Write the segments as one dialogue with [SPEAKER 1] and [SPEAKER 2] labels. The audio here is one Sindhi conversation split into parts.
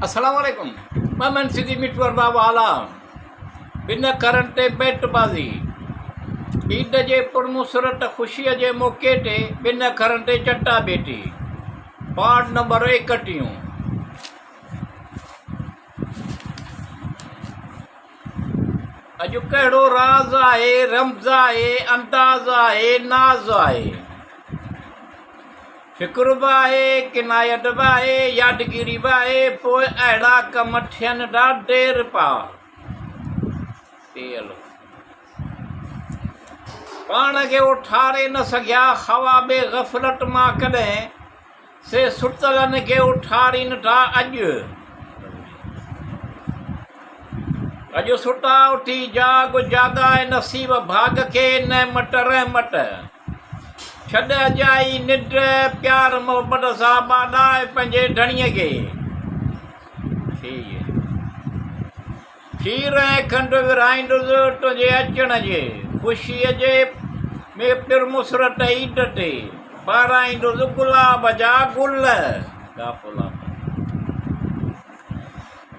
[SPEAKER 1] السلام عليڪم ممن سنڌي مٺو ارباب اعليٰ ٻن اکرن تي بيٽ بازي عيد جي پرمسرت خوشيء جي موقعي تي ٻن اکرن تي چٽا ڀيٽي پارٽ نمبر ايڪٽيهون. اڄ ڪهڙو راز آهي، رمز آهي، انداز آهي، ناز آهي. فڪر به آهي، ڪنايت به آهي، يادگيري به آهي، پوء اهڙا ڪم ٿين ٿا دير پا. پاڻ کي اٿاري نه سگهيا خواب غفلت مان ڪڏهن. سي ستلن کي اٿارين ٿا اڄ. اڄ ستا اٿي جاڳ جاڳاء نصيب ڀاڳ کي نعمت رحمت. ڇڏ اجائي ننڊ پيار محبت سان ٻاڏاء پنهنجي ڌڻيء کي. کير ۽ کنڊ ورهائيندس تنهنجي اچڻ جي خوشيء جي ۾ پرمسرت عيد تي ٻارائيندس گلاب جا گل.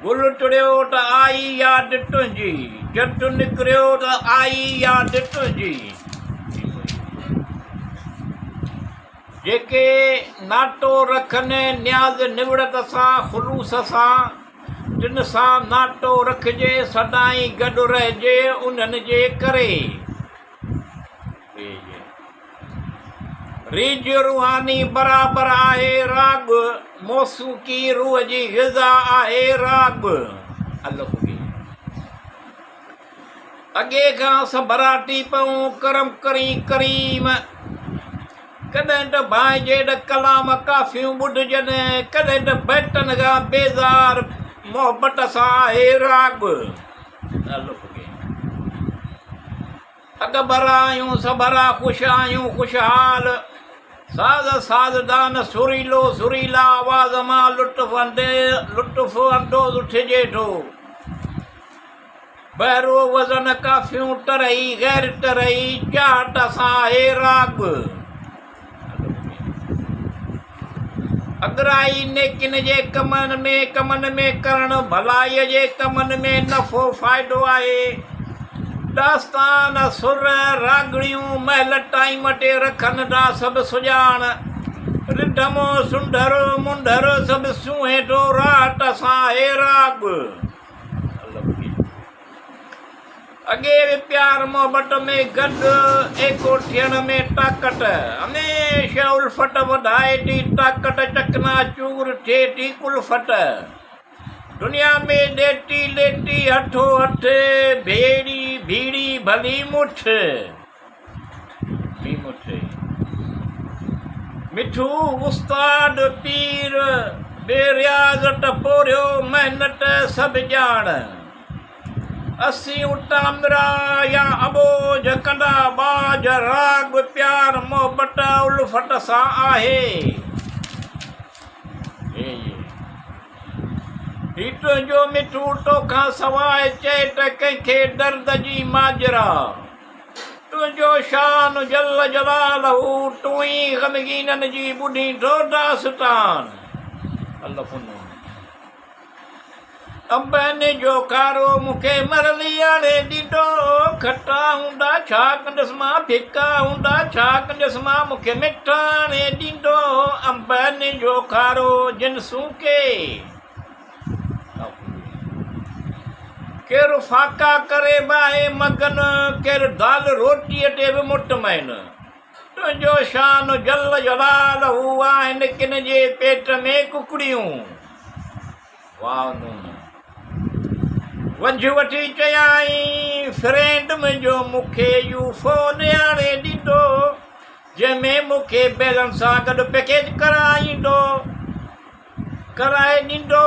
[SPEAKER 1] گل ٽڙيو ته آئي ياد تنهنجي، چنڊ نڪريو ته آئي ياد تنهنجي. جيڪي ناتو رکن نياز نوڙت سان خلوص سان. تن سان ناتو رکجي، سدائين گڏ رهجي، انهن جي ڪري. ريجهه روحاني برابر آهي راڳ، موسيقي روح جي غذا آهي راڳ. اڳي کان سڀرا ٽي پئون، ڪرم ڪرين ڪريم. ڪڏهن ته ڀانئجي ته ڪلام ڪافيون ٻڌجن، ڪڏهن ته بيتن کان بيزار محبت سان آهي راڳ. اڳڀرا آهيون سڀرا خوش آهيون خوشحال، ساز سازدان سريلو سريلا آواز مان لطف اندوز ٿجي ٿو. بحر و وزن ڪافيون طرحي غير طرحي چاهت سان آهي راڳ. اڳرائي نيڪين جي ڪمن ۾ ڪمن ۾ ڪرڻ ڀلائيء جي ڪمن ۾ نفعو فائدو آهي. داستان، سر، راڳڻيون مهل ٽائيم تي رکن ٿا سڀ سڄاڻ. رڍم، سنڍر، منڍر سڀ سونهين ٿو راحت سان آهي راڳ. اڳي به پيار محبت ۾ گڏ ايڪو ٿيڻ ۾ طاقت هميشه الفت وڌائي ٿي طاقت چڪنا چور ٿئي ٿي ڪلفت دنيا ۾ ڏيتي ليتي هٿو هٿ ڀيڙي ڀيڙي ڀلي مٺ مٺو استاد پير بي رياضت پورهيو محنت سڀ ڄاڻ اسين اتامرا يا اٻوجهه ڪندا ٻاجهه راڳ پيار محبت الفت سان آهي. هي تنهنجو مٺو توکان سواء چئي ته ڪنهن کي درد جي ماجرا. تنهنجو شان جل جلاله تون ئي غمگينن جي ٻڌين ٿو داستان. الف نون. انبن جو کارو مون کي مرلي آڻي ڏيندو کٽا هوندا ڇا ڪندس مان ڦڪا هوندا ڇا ڪندس مان مون کي مٺا آڻي ڏيندو انبن جو کارو جنسون ڪي. ڪير فاقا ڪري به آهي مگن، ڪير دال روٽيء تي به مطمئن. تنهنجو شان جل جلاله آهن ڪن جي پيٽ ۾ ڪڪڙيون. واو نون. ونجهه وٺي چيائين، فرينڊ منهنجو مون کي يو فون آڻي ڏيندو، جنهن ۾ مون کي بيلنس سان گڏ پيڪيج ڪرائيندو. ڪرائي ڏيندو.